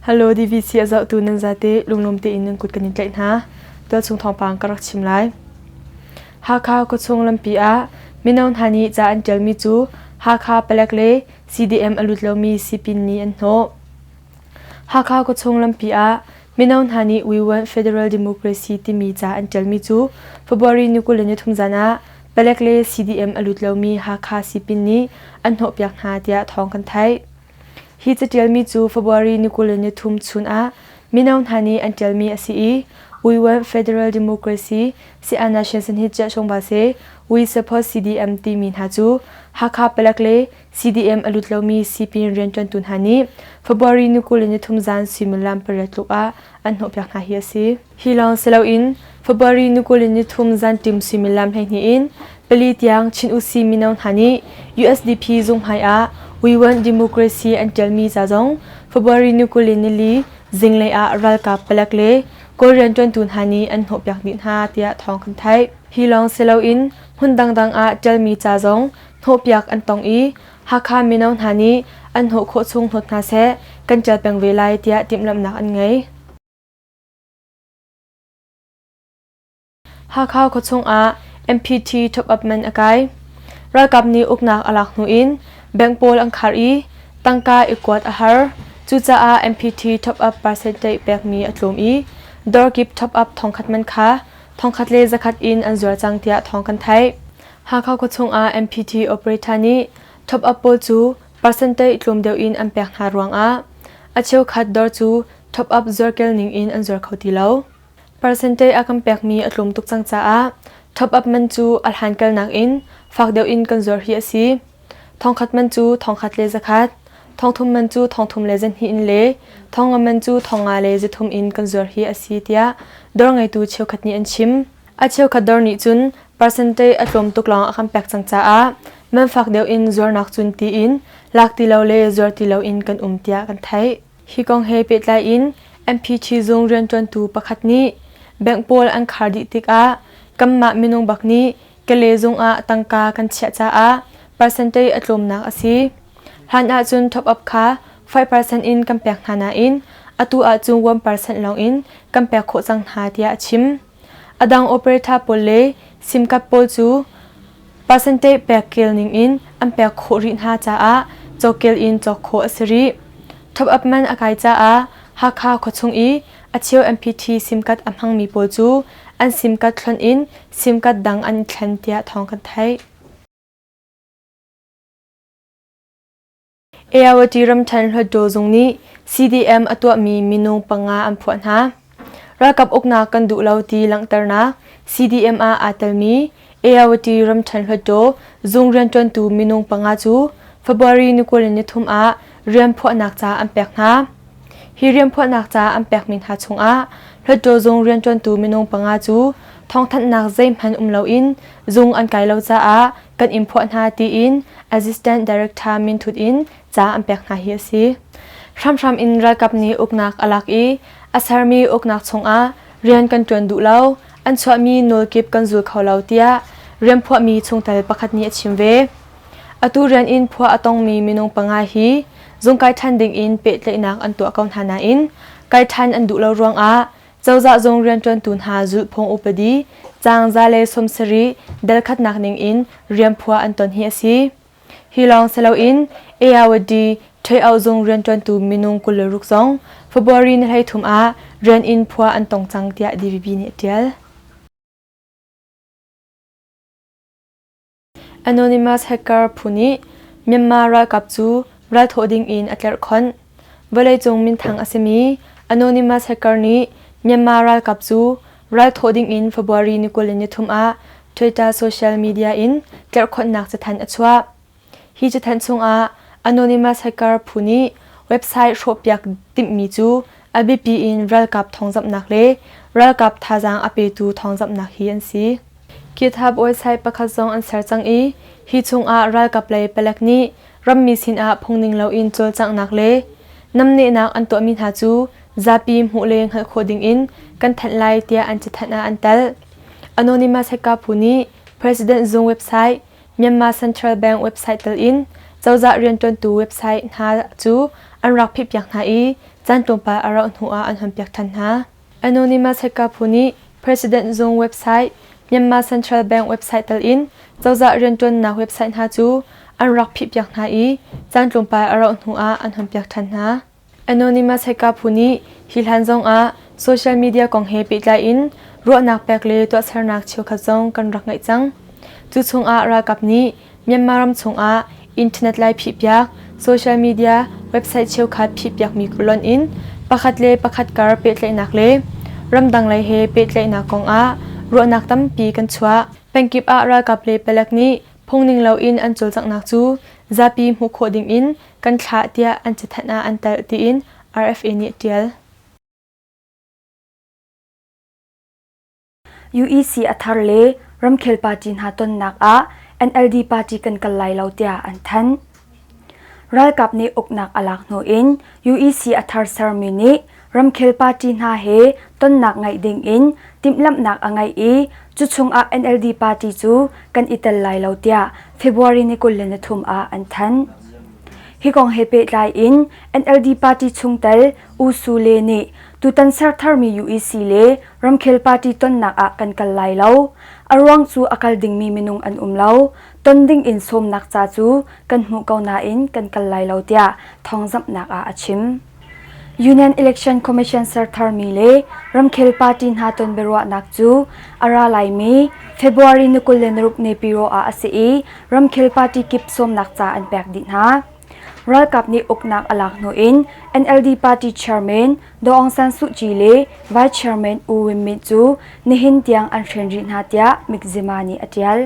Hello DVC a zohtu nan zate lunglawm tein nan kut kan in tlaih hna. Tualchung thawngpang ka rak chim lai. Hakha khuachung lampi ah mino hna nih ca an ṭialmi cu Hakha palek le CDM a lut lomi sipin nih an hnawh. Hakha khuachung lampi ah mino hna nih We Want Federal Democracy timi ca an ṭialmi cu February ni 23 zan ah palek le CDM a lut lomi Hakha sipin nih an hnawhpiak hna tiah thawng kan theih. Hi caṭialmi cu February ni 23 chun ah mino hna nih an ṭialmi a si i We Want Federal Democracy Sianashin We Support CDM timi hna cu Hakha palek le CDM a lut lomi sipin rianṭuantu hna nih February ni 23 zan suimilam 8 tluk ah an hnawhpiak hna hi a si. Hi lawng si loin February ni 23 zanṭim suimilam 12 in 4 tiang Chin Usi mino hna nih USDP zung hmai ah We Want Democracy an ṭialmi ca zong February ni 24 zinglei ah ralkap palek le Kawl rianṭuantu hna nih an hnawhpiak dih hna tiah thawng kan theih. Hi lawng si loin hmun dangdang ah ṭialmi ca zong hnawhpiak an tong i Hakha mino hna nih an hnawh khawh chung hnawt hna seh kan ṭial peng ve lai tiah timhlamhnak an ngei. Hakha khuachung ah MPT top-up man a kai. Ralkap nih uknak a lak hnu in bank pawl an khar i tangka i kuat a har. Cucaah MPT top-up percentage pekmi a tlawm i dawr kip top-up thongkhat man kha thongkhat le zakhat in an zuar cang tiah thawng kan theih. Hakha khuachung ah MPT operator nih top-up pawl cu percentage tlawm deuh in an pek hna ruangah a cheukhat dawr cu top-up zuarkel ning in an zuar kho ti lo. Percentage a kan pekmi a tlawm tuk cang caah top-up man cu a hlankalnak in fak deuh in kan zuar hi a si. Thongkhat man cu thongkhat le zakhat, thongthum man cu thongthum le zahnih in le thongnga man cu thongnga le zathum in kan zuar hi a si tiah dawr ngeitu cheukhat nih an chim. A cheukhat dawr nih cun percentage a tlawm tuk lawng a kan pek cang caah man fak deuh in zuarnak cun tiin lak ti lo le zuar ti lo in kan um tiah kan theih. Hi kong he pehtlai in MPT zung rianṭuantu pakhat nih bank pawl an khar dih tikah kanmah minung bak nih Kale zung ah tangka kan chiah caah percentage a tlawmnak a si. Hlan ahcun top up kha 5% in kan pek hna nain atu ahcun 1% lawng in kan pek khawh cang hna tiah a chim. A dang operator pawl le SIM card pawl cu percentage pek kel ning in an pek khawh rih hna caah cawkkel in cawk khawh a si rih. Top up man a kai caah Hakha khuachung i a cheu MPT SIM card a hmangmi pawl cu an SIM card hlonh in SIM card dang an i thlen tiah thawng kan theih. Ayawati ramṭhen Hluttaw zung nih CDM a tuahmi minung panga an phuah hna. Ralkap uknak kan duh lo ti langhternak CDM ah aa telmi Ayawati ramṭhen Hluttaw zung rianṭuantu minung panga cu February ni 23 ah rian phuahnak ca an pek hna. Hi rian phuahnak ca an pekmi hna chungah Hluttaw zung rianṭuantu minung panga cu thawngthanhnak zeihmanh um loin zung an kai lo caah kan in phuah hna tiin Assistant Director minthut in ca an pek hna hi a si. Hramhram in ralkap nih uknak a lak i a sermi uknak chungah rian kan ṭuan duh lo, an chuahmi nawlkip kan zul kho lo tiah rian phuahmi chungtel pakhat nih a chim ve. Atu rian in phuah a tongmi minung panga hi zungkai ṭhan dingin pehtlaihnak an tuah ko hna nain kai ṭhan an duh lo ruangah Cozah zung rianṭuantu hna zulhphung upadi caang 170 dal khatnak ningin rianphuah an ton hi a si. Hi lawng si loin ARD Ṭhei-auh zung rianṭuantu minung 26 zong February ni 13 ah rian in phuah an tong cang tiah DVB nih a ṭial. Anonymous hacker phu nih Myanmar ralkap cu ralthawh dingin a tlerhkhonh. Vawleicung minthang a simi Anonymous hacker nih Myanmar ralkap cu ralthawh dingin February ni 23 ah Twitter social media in tlerhkhonhnak cathanh a chuah. Hi cathanh chungah Anonymous hacker phu nih website hrawhpiak timhmi cu a biapi in ralkap thawngzamhnak le ralkap thazaang a petu thawngzamhnak hi an si. GitHub website pakhat zong an ser cang i hi chungah ralkap lei palek nih rammi sinah phungning loin cawlcanghnak le namnehnak an tuahmi hna cu zapi hmuh le hngalh khawh dingin kan thanh lai tiah an cathanh ah an telh. Anonymous Hacker phu nih President zung website, Myanmar Central Bank website tel in cozah rianṭuantu website hna cu an rak phihpiak hna i caan tlawmpal a rauh hnuah an honpiak ṭhan hna. Anonymous hacker phu nih President zung website, Myanmar Central Bank website tal in cozah rianṭuannak website hna cu an rak phihpiak hna i caan tlawmpal a rauh hnuah an honpiak ṭhan hna. Anonymous hacker phu nih hi hlan zongah social media kong he pehtlai in ruahnak pek le tuahsernak cheukhat zong kan rak ngeih cang. Cu chungah ralkap nih Myanmar ram chungah internet lai phihpiak, social media website cheukhat phihpiakmi lonh in pakhat le pakhat kar pehtlaihnak le ramdang lei he pehtlaihnak kongah ruahnak tampi kan chuah. Pengkip ah ralkap le palek nih phungning loin an cawlcanghnak cu zapi hmuh khawh dingin kan thlah tiah an cathanh ah an telh tiin RFA nih a ṭial. UEC a thar le ramkhel party hna tonnak ah NLD party kan kal lai lo tiah an thanh. Ralkap nih uknak a lak hnu in UEC a thar sermi nih ramkhel party hna he tonnak ngeih ding in timhlamhnak a ngeih i cu chungah NLD party cu kan i tel lai lo tiah February ni 23 ah an thanh. Hi kong he pehtlai in NLD party chungtel U Su Le nih tutan ser tharmi UEC le ramkhel party tonnak ah kan kal lai lo. A ruang cu a kal dingmi minung an um lo. Ton ding in sawmnak ca cu kan hmuh ko nain kan kal lai lo tiah thawngzamhnak ah a chim. Union Election Commission ser tharmi le ramkhel party hna ton biaruahnak cu a ra laimi February ni 26 Naypyidaw ah a si i ramkhel party kip sawmnak ca an pek dih hna. Ralkap nih uknak a lak hnu in NLD party chairman Daw Aung San Suu Kyi le Vice Chairman U Win Myint cu nihin tiang an hren rih hna tiah Mizzima nih a ṭial.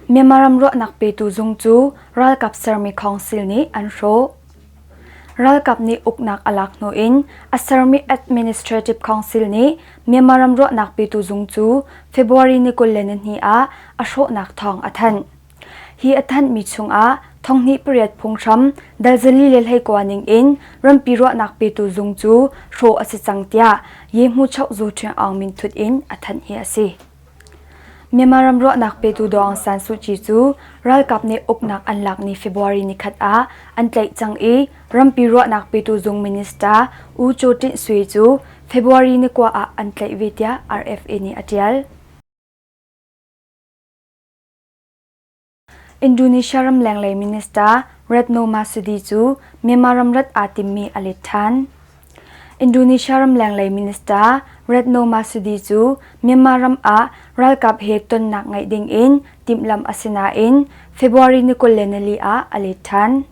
Myanmar ram ruahnak petu zung cu ralkap sermi council nih an hrawh. Ralkap nih uknak a lak hnu in a sermi Administrative Council nih Myanmar ram ruahnak petu zung cu February ni 22 ah a hrawhnak thawng a thanh. Hi a thanhmi chungah thonghnih pariat phunghram dal 421 ning in rampi ruahnak petu zung cu hrawh a si cang tiah Ye Hmu Choh Zaw Ṭhiang Aung min thut in a thanh hi a si. Myanmar ram ruahnak petu Daw Aung San Suu Kyi cu ralkap nih uknak an lak ni February nikhat ah an tlaih cang i rampi ruahnak petu zung minister U Kyaw Tint Swe cu February ni kua ah an tlaih ve tiah RFA nih a ṭial. Indonesia ram lenglei minister Retno Marsudi cu Myanmar ram rat aa timmi a let ṭhan. Indonesia ram lenglei minister Retno Marsudi cu Myanmar ram ah ralkap he tonnak ngeih ding in timhlamh a si nain February ni 24 ah a let ṭhan.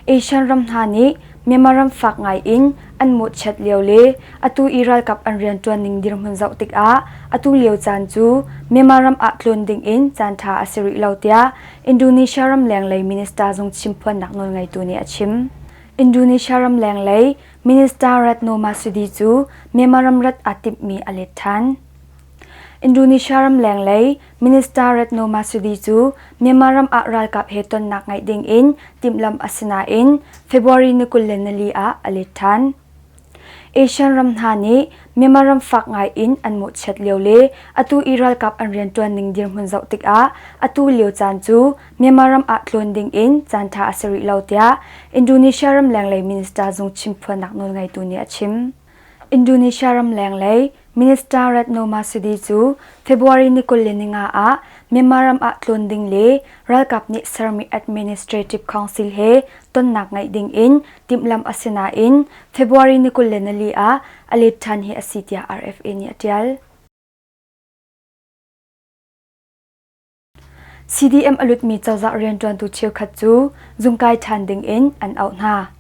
Asian ram hna nih Myanmar ram fak ngai in an mawhchiat lio le atu i ralkap an rianṭuan ning dirhmun zoh tikah atu lio caan cu Myanmar ram ah tlun ding in caanṭha a si rih lo tiah Indonesia ram lenglei minister zung chimphuannak nawlngeitu nih a chim. Indonesia ram lenglei minister Retno Marsudi cu Myanmar ram rat aa timhmi a let ṭhan. Indonesia ram lenglei Minister Retno Marsudi cu Myanmar ram ah ralkap he tonnak ngeih ding in timhlamh a si nain February ni 24 ah a let ṭhan. Asian ram hna nih Myanmar ram fak ngai in an mawhchiat lio le atu i ralkap an rianṭuan ning dirhmun zoh tikah atu lio caan cu Myanmar ram ah tlawn ding in caanṭha a si rih lo tiah Indonesia ram lenglei minister zung chimphuannak nawlngeitu nih a chim. Indonesia ram lenglei Minister Retno Marsudi cu February ni 25 ah Myanmar ram ah tlawn ding le ralkap nih sermi Administrative Council he tonnak ngeih ding in timhlamh a si nain February ni 24 ah a let ṭhan hi a si tiah RFA nih a ṭial. CDM a lutmi cozah rianṭuantu cheukhat cu zungkai ṭhan dingin an auh hna.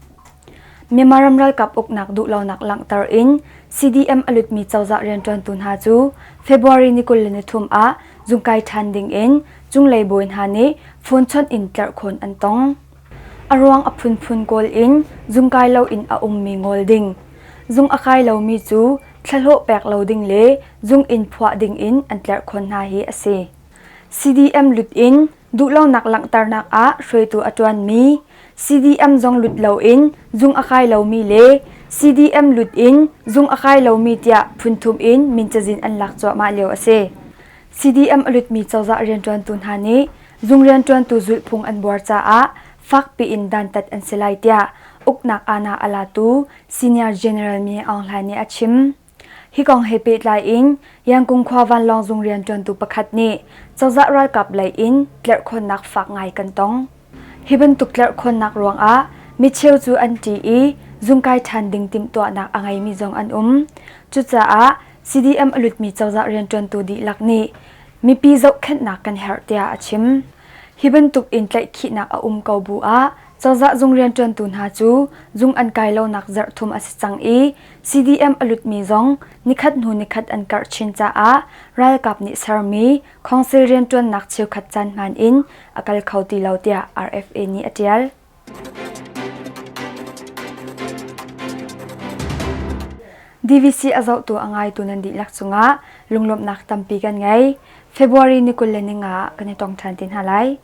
Myanmar ram ralkap uknak duhlonak langhter in CDM a lutmi cozah rianṭuantu hna cu February ni 23 ah zungkai ṭhan dingin cunglei bawi hna nih phone chawnh in tlerhkhawn an tong. A ruang a phunphun kawl in zungkai loin a ummi ngol ding. Zung a kai lomi cu thlahlawh pek lo ding le zung in phuah dingin an tlerhkhawn hna hi a si. CDM lut in duhlonak langhternak ah hruaitu a ṭuanmi, CDM zong lut loin zung a kai lomi le CDM lut in zung a kai lomi tiah phunthum in min cazin an lak cuahmah lio a si. CDM a lutmi cozah rianṭuantu hna nih zung rianṭuantu zulhphung an buar caah fakpi in dantat an si lai tiah uknak aana a latu Senior General Min Aung Hlaing nih a chim. Hi kong he pehtlai in Yangkung khua vanlawng zung rianṭuantu pakhat nih cozah ralkap lei in tlerhkhawnnak fak ngai kan tong. Hi bantuk tlerhkhawnnak ruangah micheu cu an ṭih i zungkai ṭhan ding timhtuahnak a ngeimi zong an um. Cucaah CDM a lutmi cozah rianṭuantu dihlak nih mipi zohkhenhnak kan herh tiah a chim. Hi bantuk in tlaihkhihnak a um ko bu ah cozah zung rianṭuantu hna cu zung an kai lonak zarh thum a si cang i CDM a lutmi zong nikhat hnu nikhat an karh chin caah ralkap nih sermi khawngsil rianṭuannak cheukhat caan hmaan in a kal kho ti lo tiah RFA nih a ṭial. DVC a zohtu a ngaitu nan dihlak cungah lunglawmhnak tampi kan ngei. February ni 25 ah kan i tong ṭhan te hna lai.